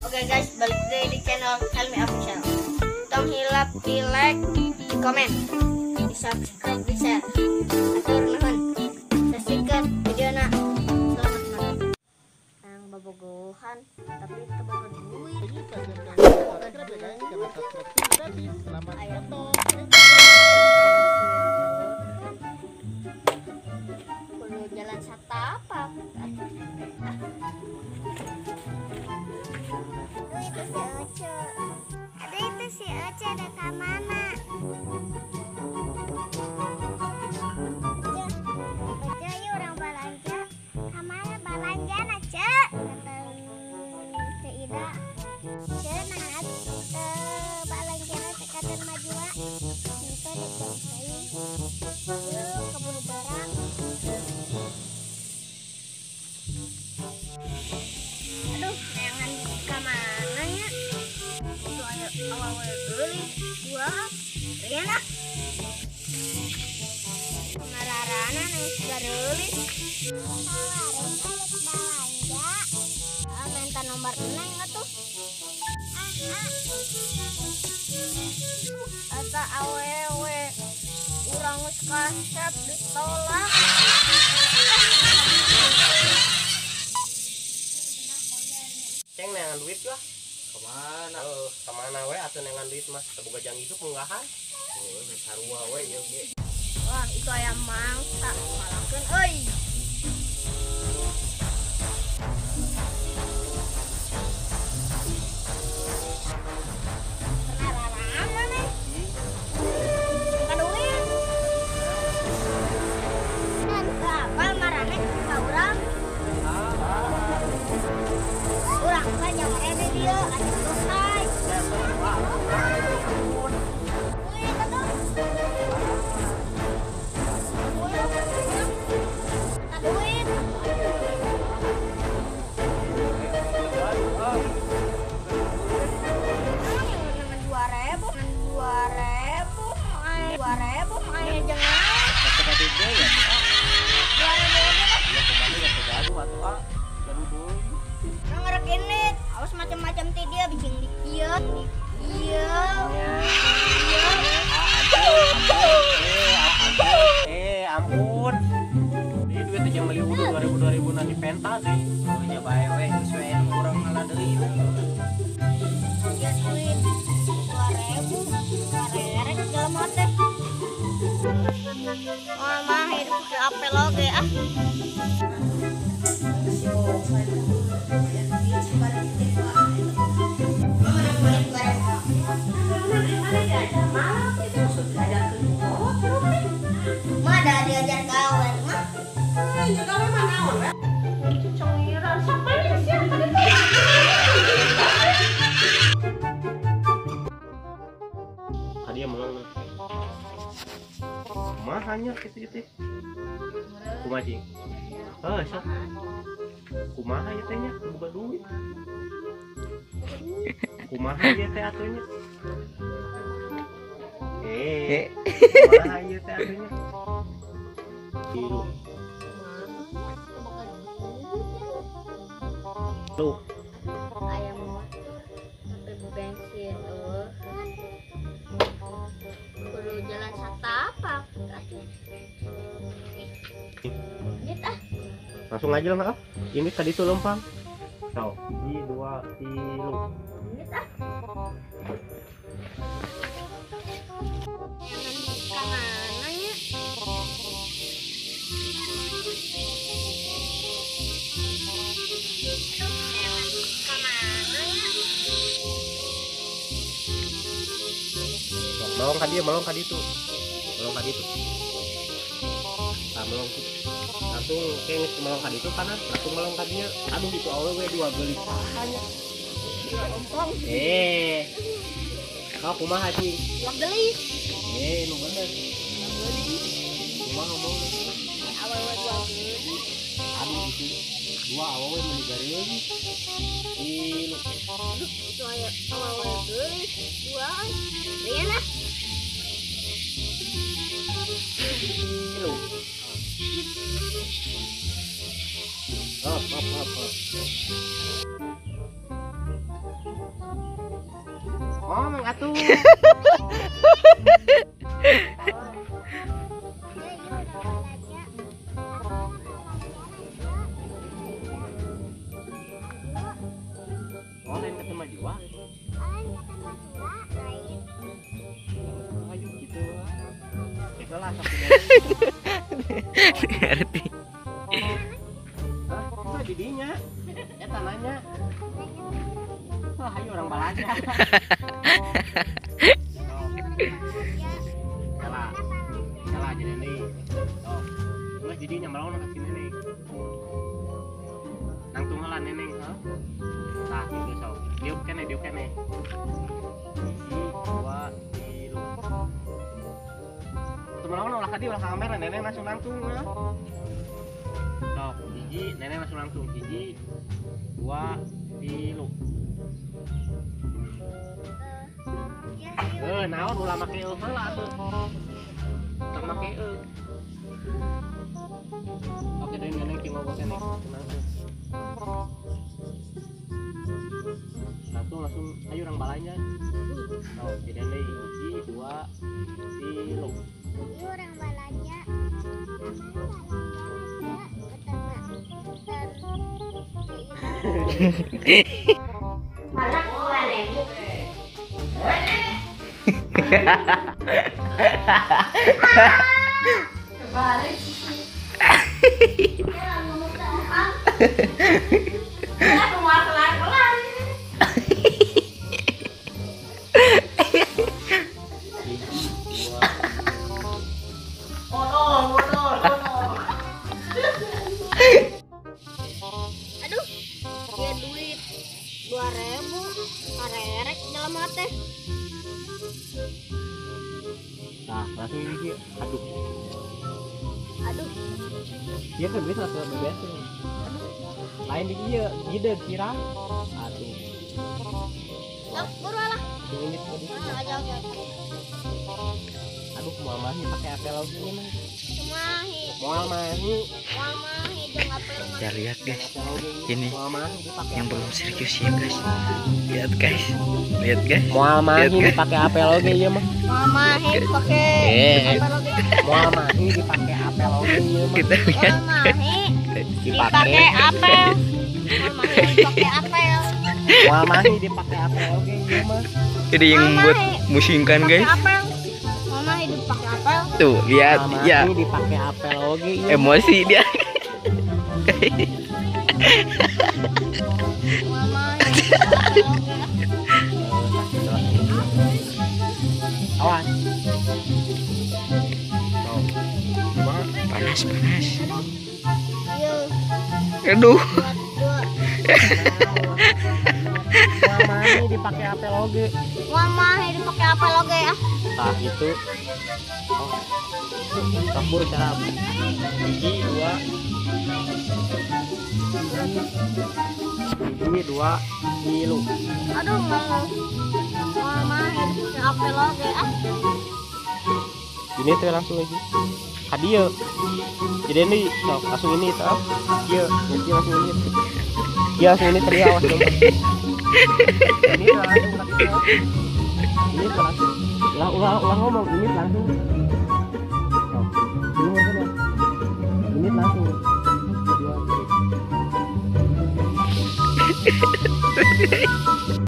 Oke guys, balik lagi di channel Helmi Official. Tong hilap di like, di komen, di subscribe, di share. Atur nuhun. Saksikan videona. Selamat malam. Yang bobogohan tapi teu boga duit. Subscribe ya guys, karena subscribe itu gratis. Selamat menonton. Kudu jalan satapak. Aduh itu si Oce. Aduh itu si Oce ada ke mana? Oce, yuk orang belanja. Kamana belanja na Ce? Kata Ce Ida. Ce nah belanja na sekaten majua. Itu ada jauh. Yuk keburu barang. Aduh, neangan ka mana nya? Itu aya awewe geulis dua. Rian ah. Mararana nang gareulis. Tawarin balik belanja. Ah, minta nomor neng atuh. Ah, ah. Eta awewe urang geus kasep ditolak. Ceng neangan duit lah. Kemana? Kemana we atuh neangan duit mah teu boga jang isuk munggahan. Oh, sarua we ieu ge. Wah, itu ayam mangsa malakeun euy. Kenararana nih. Ka duit. Dan apa marane ka urang? Urang kan yang rene dia atuh selesai. Duit atuh. Duit. Rp 2.000, 2.000, aya jangan. Kata ya. 2.000 aja. Ya kembali ke gaduh atuh ah. Gaduh deui. Ngerek ini, awas macam-macam teh dia bikin di kieu, di kieu. Ampun. Ini duit aja beli udah 2000 nanti penta deh. Oh nya bae we geus we urang ngalah deui. Ya duit 2.000, 2.000 segala teh. Oh mah hidup ke apel oge ah. Mah ada diajar kawan mah. Tadi yang melong. Kumaha nya kitu teh? Kumaha cing? Heuh, sok. Kumaha ieu teh nya boga duit. Kumaha ieu teh atuh nya? Kumaha ieu teh atuh nya? Tilu. Tuh. Ayam motor sampai bensin eueuh. Kudu jalan satapak atuh. Ini ah. Langsung aja lah, ah. Ini tadi tuh lempang. Sok, 1 2 3. Ini ah. Jangan ka mana nya? Jangan ka mana nya? Melong ka dieu, melong ka ditu. Melong ka ditu. Tah melong kitu. Langsung kayak geus melong ka ditu kanan, langsung melong ka dieu. Aduh itu awewe dua geulis saha nya. Ompong. Kau kumaha cing? Dua geulis. Nu bener. Dua geulis. Kumaha ngomong? Awewe dua geulis. Aduh itu dua awewe meuni gareulis. Tilu. Aduh, itu aya awewe geulis dua. Rian ah. Tilu. Hop, hop, hop, hop. Ngomong atuh. Oh, lain kata Majua. Lain kata Majua, lain. Ayo gitu. Itu lah sok. Ngerti. Hah, itu didinya. Eta nanya. Wah, ayo orang balanja. Salah. Salah jadi nih. Oh. Geus didinya melong ka si neneng. Nangtung heula neneng, heuh. Tah gitu sok. Diuk keneh, diuk keneh. 1, 2, 3. Temen ulah ka dieu ulah ka kamera neneng langsung nangtung ya. Sok, hiji neneng langsung nangtung. 1, 2, 3. Naon ulah make eueuh heula atuh. Tong make eueuh. Oke, deui neneng ki ngobrol keneh. Nangtung. Langsung langsung ayo orang balanya. Oh, jadi deui 1, 2, 3. Ieu urang balanja. Aduh, dia duit 2.000 karerek jelema teh. Nah, langsung ini aduh. Aduh. Iya kan duit langsung beberes. Lain di ieu, gide kira. Aduh. Sok buru lah. Ini tadi. Aduh, moal mahi pakai apel lagi ini mah. Mahi. Moal mahi. Moal mahi jeung apel mah. Ya lihat guys. Ini yang belum serius ya guys. Lihat guys. Lihat guys. Moal mahi dipakai apel oge ieu mah. Moal mahi dipakai apel oge. Moal mahi dipakai apel oge ieu mah. Kita lihat. Moal mahi dipakai apel. Moal mahi dipakai apel. Moal mahi dipakai apel oge ieu mah. Ini yang membuat musingkan guys. Moal mahi dipakai apel. Tuh, lihat ya. Moal mahi dipakai apel oge ieu. Emosi dia. Moal mahi dipakai apel oge. Awas. Panas, panas. Aduh. Aduh. Moal mahi dipakai apel oge. Moal mahi dipakai apel oge ah. Tah itu. Oh. Campur cara 1, 2. 1, 2, 3. Aduh, mau. Moal mahi dipakai apel oge ah. Ini tuh langsung lagi. Hadiah. Jadi ini sok langsung ini sok. Iya, nanti langsung ini. Iya, langsung ini tadi awas dong. Ini langsung tadi. Ini langsung. Ulah ulah ngomong ini langsung. Sok. Ini kan. Ini langsung. 2, 3.